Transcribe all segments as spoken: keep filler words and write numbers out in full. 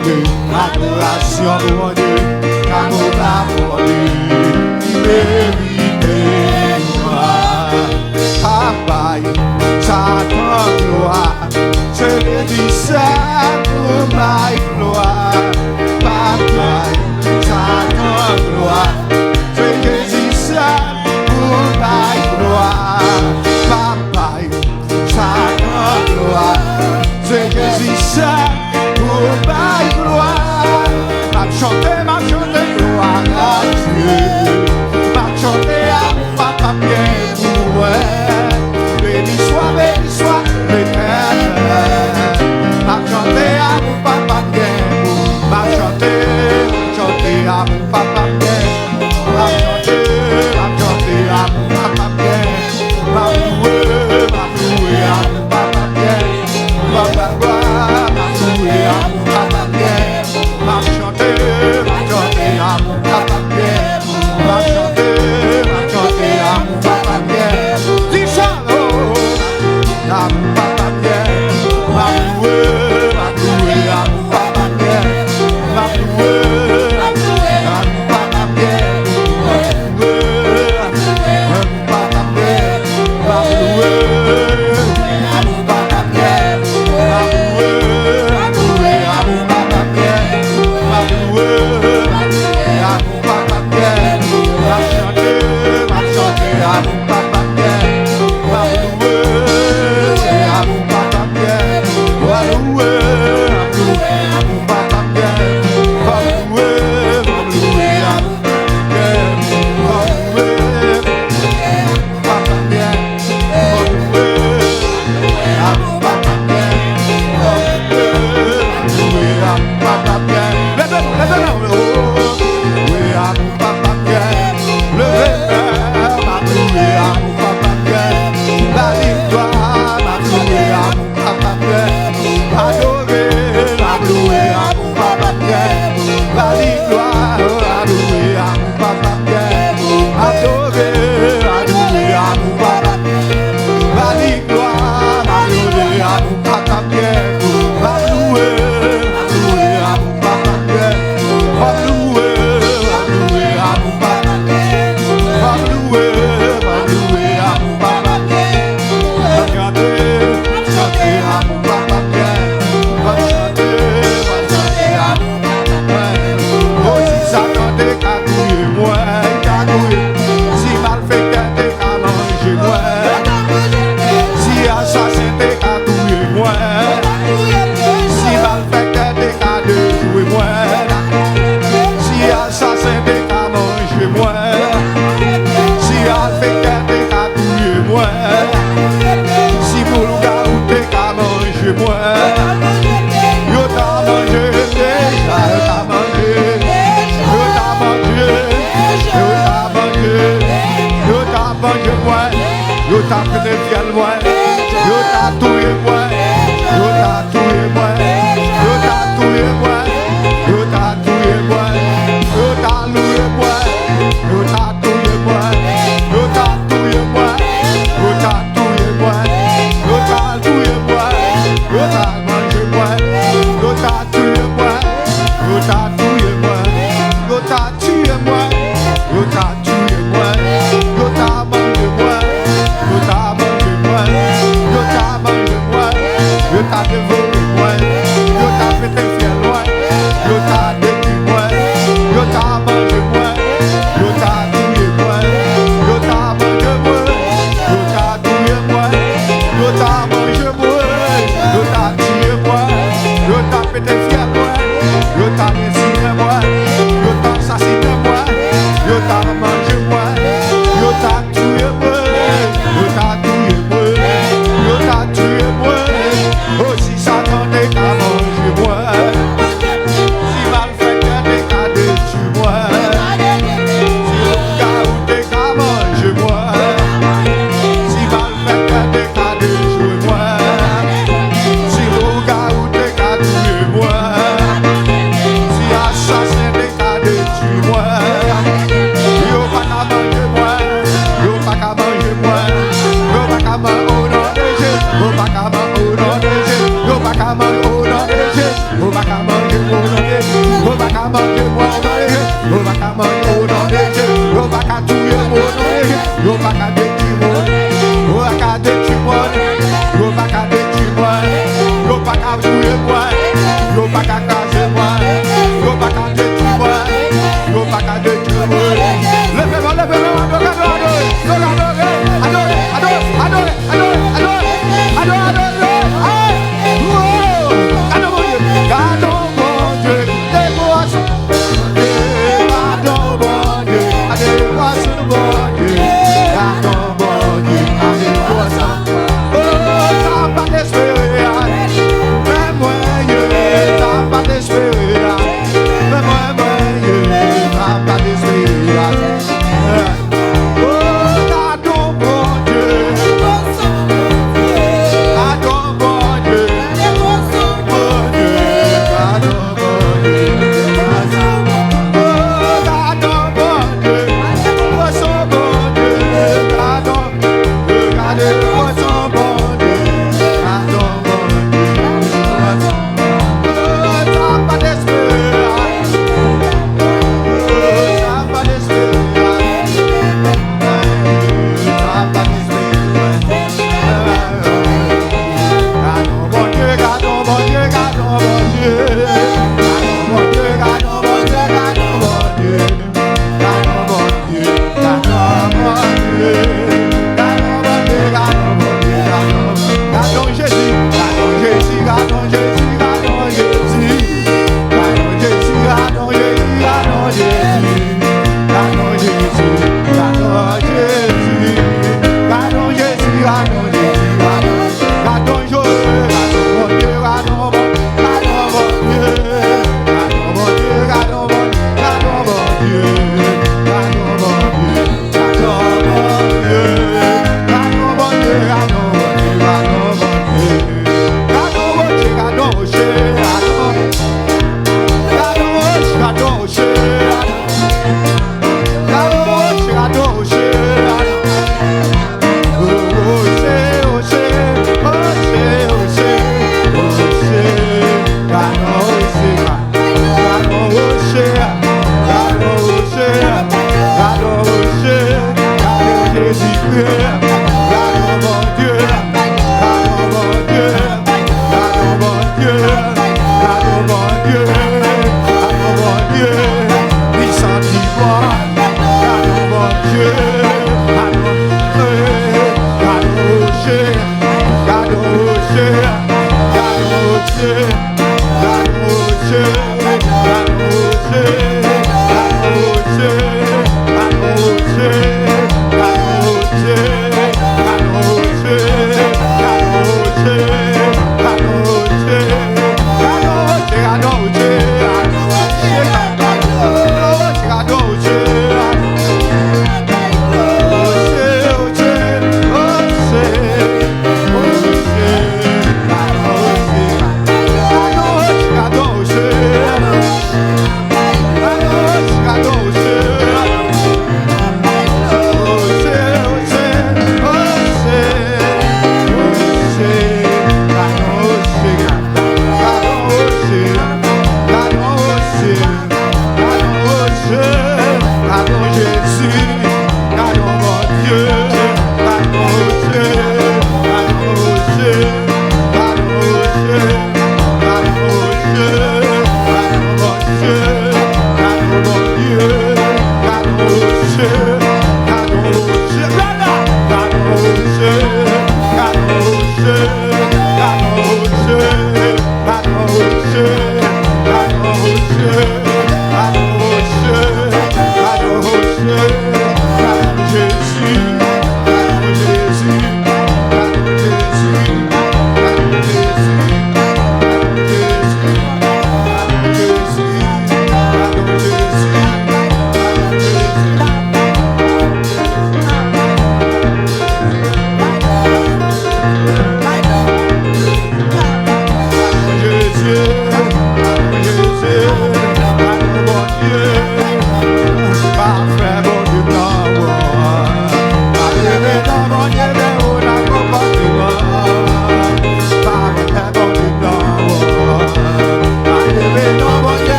Adorasyon pou Bondye, kado pa Bondye, li merite glwa. Pa bay Satan glwa, se Jezi sèl pou bay glwa. Pa bay Satan glwa, se Jezi sèl pou bay glwa. Pa bay Satan glwa, se Jezi sèl pou bay glwa. M ap chante, m ap chante glwa a Dye. M ap chante amou papa m gen pou mwen. Beni swa, beni swa Letènèl. M ap chante amou papa m gen pou mwen. M ap chante, m ap chante amou papa m gen. M ap chante, m ap chante amou papa m gen. M ap louwe, m ap louwe amou papa m gen. M ap bay glwa, m ap louwe amou papa m gen. M ap chante, m ap chante amou papa m gen. M ap chante, m ap chante amou papa m gen. Di sa, oh. Amou papa m gen. M ap louwe, m ap louwe amou papa m gen. M ap louwe, m ap louwe amou papa m gen. Adore, adore, amou papa m gen. Ba li glwa, adore, amou papa m gen. Adore, adore, amou papa m gen. Ba li glwa, adore, amou papa m gen. M ap louwe, louwe, amou papa m gen. M ap louwe, m ap louwe, amou papa m gen. M ap louwe, m ap louwe, amou papa m gen. M ap chante, m ap chante, amou papa m gen. M ap chante, m ap chante, amou papa m gen. O, si Satan te ka touye mwen, li ta touye. Si malfektè te ka manje mwen, si asasen te ka touye mwen, si malfektè te ka dejwe mwen, si asasen te ka manje mwen, si malfektè te ka touye mwen, si lougawou te ka manje mwen, yo ta manje m deja, yo ta manje, yo ta manje, yo ta manje, yo ta manje mwen, yo ta pete fyèl mwen, yo ta touye mwen, yo ta touye mwen, yo ta touye mwen, yo ta touye mwen, yo ta louye mwen, yo ta touye mwen, yo ta touye mwen, yo ta touye mwen, yo ta touye mwen, yo ta manje mwen, yo ta touye mwen, yo ta touye mwen, yo ta touye mwen, yo ta touye mwen, yo ta manje mwen, yo ta manje mwen, yo ta manje mwen, yo ta devore mwen, yo ta pete fyèl mwen, yo ta detwi mwen, yo ta manje mwen, yo ta touye mwen, yo ta manje mwen, yo ta touye mwen, yo ta manje mwen, yo ta tiye mwen, yo ta pete fyèl mwen, yo ta lesi manje mwen o non de Jezi. Yo pa ka manje mwen o non de Jezi. Yo pa ka manje mwen o non de Jezi. Yo pa ka touye mwen o non de Jezi. Yo pa ka detwi mwen. Yo pa ka detwi mwen. Yo pa ka detwi mwen. Yo pa ka touye mwen. Yo pa ka kraze mwen. Yo pa ka detwi mwen. Yo pa ka detwi mwen. Leve men, leve men, adore, adore, adore. Adore, adore, adore, adore. Adore, adore, adore. Hey! Wow! Gade Bondye. Gade Bondye. Dekorasyon. Gade Bondye. Gade dekorasyon Bondye. Gade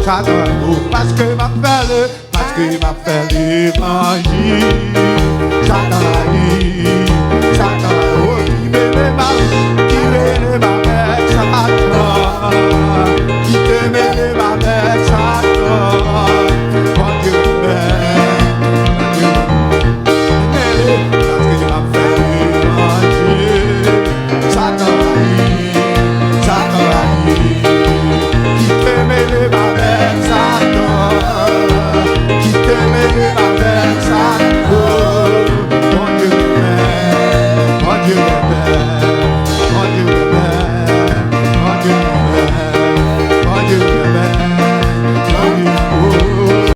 Satan, oh, paske m ap fè le, paske m ap fè levanjil. Satan, Satan, oh, ki vle mal, ki vle mal fè Satan.